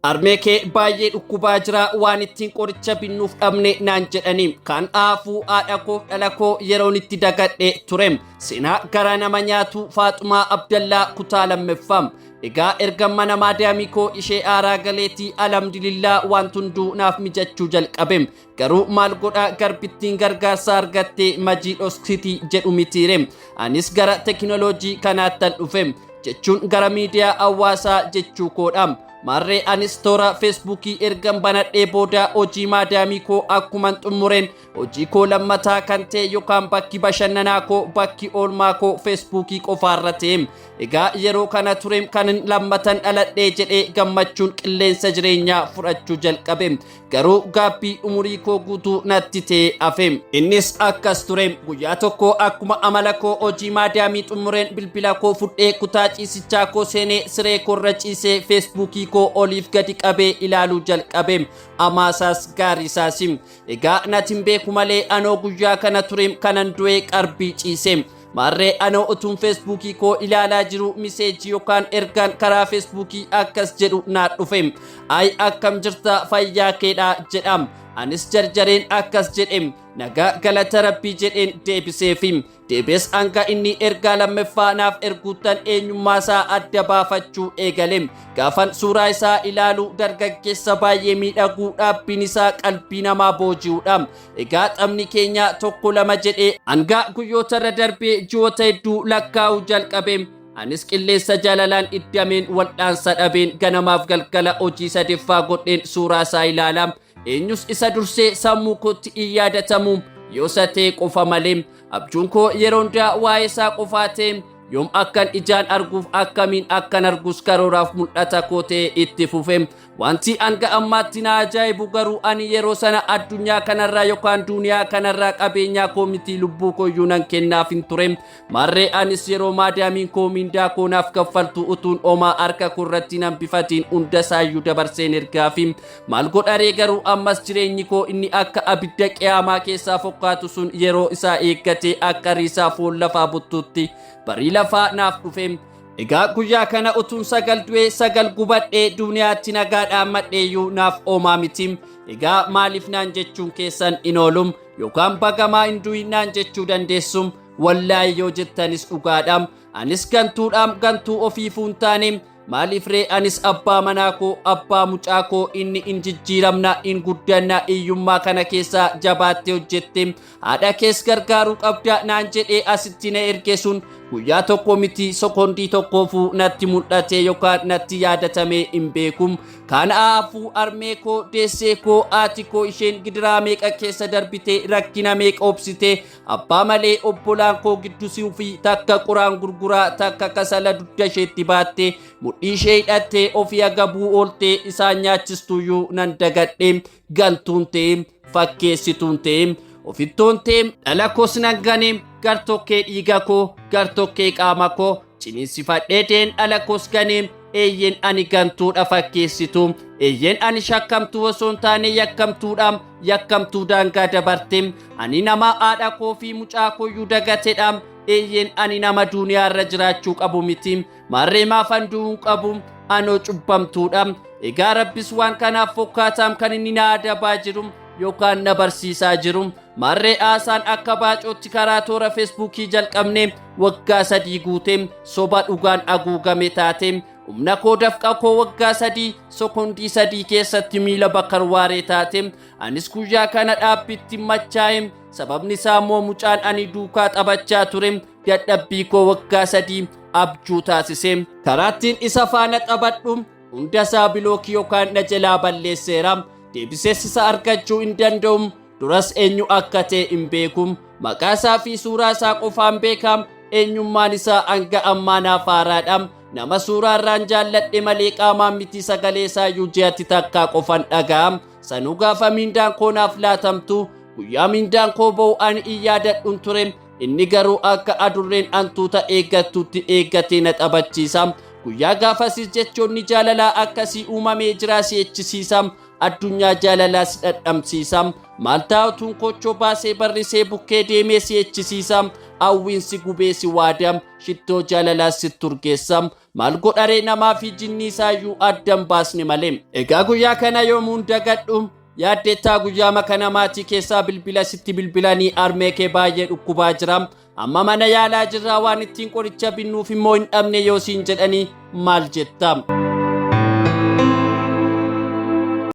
Harmee kee baay'ee dhukkubaa jira, waan ittiin qoricha binnuuf dhabne naan jedhani. Kan aafuu haadha koo dhala koo yeroon itti dagadhe ture. Seenaa garaa nama nyaatu Faaxumaa Abdallaa kutaa lammaffaa. Egaa erga mana maadaamii koo ishee aaraa galeetii alhamdulillah waan hunduu naaf mijachuu jalqabe. Garuu maal godha, garbittiin gargaarsa argattee majii dhoksiti jedhu mitiire. Anis gara tekinooloojii kanaattan dhufe jechuun gara miidiyaa hawaasaa jechuu koodha. Maarree anis toora Feesbuukii ergan banadhee booda hojii maadaamii koo akkuman xumureen hojii koo lammataa kan ta'e yookaan bakki bashannanaa koo, bakki oolmaa koo Feesbuukii qofaarra ta'e. Egaa yeroo kana ture kan lammatan dhaladhee jedhee gammachuun qilleensa jireenyaa fudhachuu jalqabe. Garuu gaabbii umurii koo guutuu natti ta'e hafe. Innis akkas ture: guyyaa tokko akkuma amala koo hojii maadaamii xumureen bilbila koo fudhee kutaa ciisichaa koo seenee siree koorra ciisee Feesbuukii koo oliif gadi qabee ilaaluu jalqabe. Amaasaas gaariisaas. Egaa nati hin beeku malee anoo guyyaa kana ture kanan du'ee qarbii ciise. Maarree anoo utuun Feesbuukii koo ilaalaa jiru miseejii yookaan ergaan karaa Feesbuukii akkas jedhu naa dhufe. "Ay, akkam jirta, fayyaa keedhaa?" jedham. Anis jarjareen akkas jedhe, "Nagaa, galata Rabbii," jedheen deebiseefi. Deebies hanga inni ergaa lammaffaa naaf erguuttan eenyummaa isaa adda baafachuu eegale. Gaafan suuraa isaa ilaalu dargaggeessa baay'ee miidhaguu, dhaabbiin isaa qalbii namaa booji'uudha. Egaa taphni keenya tokko lama jedhee hanga guyyoota irra darbee ji'oota hedduu lakkaa'uu jalqabe. Anis qilleensa jaalalaan iddameen wal'aansa dhabeen ganamaaf galgala hojii sadaffaa godheen suuraa isaa ilaala. Eenyus isa dursee sammuu kootti hin yaadatamu yoo isa ta'e qofa malee. Abjuun koo yeroo hundaa waa'ee isaa qofaa ta'e. Yoom akkan ijaan arguuf, akkamiin akkan argus karooraaf mul'ata koo ta'e itti fufe. Wanti hanga ammaatti na ajaa'ibu garuu ani yeroo sana addunyaa kanarraa yookaan duniyaa kanarraa qabeenyaa koo miti, lubbuu koyyuu nan kennaaf hin ture. Maarree anis yeroo maadaamiin koo mindaa koo naaf kaffaltu utuun omaa harka koorratti nan bifatiin hunda isaayyuu dabarseen ergaafi. Maal godharee, garuu ammas jireenyi koo inni akka abidda qiyaamaa keessaa fokkaatu sun yeroo isaa eeggatee akka riisaa foon lafaa buttuutti barii lafaa naaf dhufe. Egaa guyyaa kana utuun sagal du'ee sagal gubadhee duniyaatti nagaa dhaammadheeyyuu naaf oomaa miti. Egaa maaliif naan jechuun keessan in oolum, yookaan bagamaa hin du'in naan jechuu dandeessum. Wallaahi yoo jettanis dhugaadha. Anis gantuudhaam, gantuu ofiifuu hin taane. Maaliif ree, anis abbaa manaa koo, abbaa mucaa koo inni in jijjiiramna, in guddanna, hiyyummaa kana keessaa jabaattee hojjette haadha kees gargaaruu qabda naan jedhee asitti na erge sun guyyaa tokko miti, sekondii tokkoofuu natti mul'ate yookaan natti yaadatamee hin beeku. Kanaafuu armee koo, deessee koo, haati koo isheen gidiraa meeqa keessa darbite, rakkina meeqa obsite, abbaa malee obbolaan koo giddusuu fi takka qoraan gurguraa, takka kasala dugda isheetti baatte, mudhii ishee hidhattee ofii agabuu ooltee isaan nyaachistuyyuu nan dagadhe. Gantuun ta'e, fakkeessituun ta'e, ofittoon ta'e, dhala koos nan gane. Gartokkee dhiiga koo, gartokkee qaama koo ciniinsifadhee teen dhala koos gane. Eeyyeen, ani gantuudha, fakkeessitu. Eeyyeen, ani shakkamtuu osoo hin taane yakkamtuudha, yakkamtuu daangaa dabarte. Ani nama haadha koo fi mucaa kooyyuu dagatedha. Eeyyeen, ani nama duniyaarra jiraachuu qabu miti. Maarree maafan du'uun qabu? Anoo cubbamtuudha. Egaa Rabbis waan kanaaf fokkaataam kan inni na adabaa jiru yookaan na barsiisaa jiru. Maarree haasaan akka baacootti karaa toora Feesbuukii jalqabne waggaa 3 guute soba dhugaan haguugame taate. Humna koo, dafqa koo waggaa 3 sekondii 3 keessatti miila bakar waaree taate. Anis guyyaa kana dhaabbitti machaa'e. Sababni isaa immoo mucaan ani duukaa taphachaa ture dadhabbii koo waggaa 3 abjuu taasise. Karaattiin isa faana taphadhu hunda isaa bilookii yookaan na jalaa balleesseera. Deebisees isa argachuu hin danda'u. Duras eenyu akka ta'e hin beeku. Maqaa isaa fi suuraa isaa qofaan beekam. Eenyummaan isaa hanga ammaa naaf haaraadha. Nama suuraa irraan jaalladhe malee qaamaan miti. Sagalee isaa iyyuu ji'atti takkaa qofan dhaga'a. Sanuu gaafa miindaan koo naaf laatamtu. Guyyaa miindaan koo ba'u ani hin yaadadhun ture. Inni garuu akka adurreen hantuuta eeggattutti eeggatee na taphachiisa. Guyyaa gaafasis jechoonni jaalalaa akkasii uumamee jira si echisiisa. Addunyaa jaalalaa si dhadhamsiisa. Maal taa'utuun kochoo baasee barrisee bukkee deemee si echisiisa. Hawwiin si gubee si waada. Shittoo jaalalaa si turgeessa. Maal godharee namaa fi jinnii isaayyuu addan baasne malee. Egaa guyyaa kana yoomuun dagadhu. Yaaddeettaa guyyaa kana maatii keessaa bilbila sitti bilbilanii armee kee baay'ee dhukkubaa jira. Amma mana yaalaa jirraa waan ittiin qoricha binnuuf immoo hin dhabne yoo siin jedhanii maal jetta?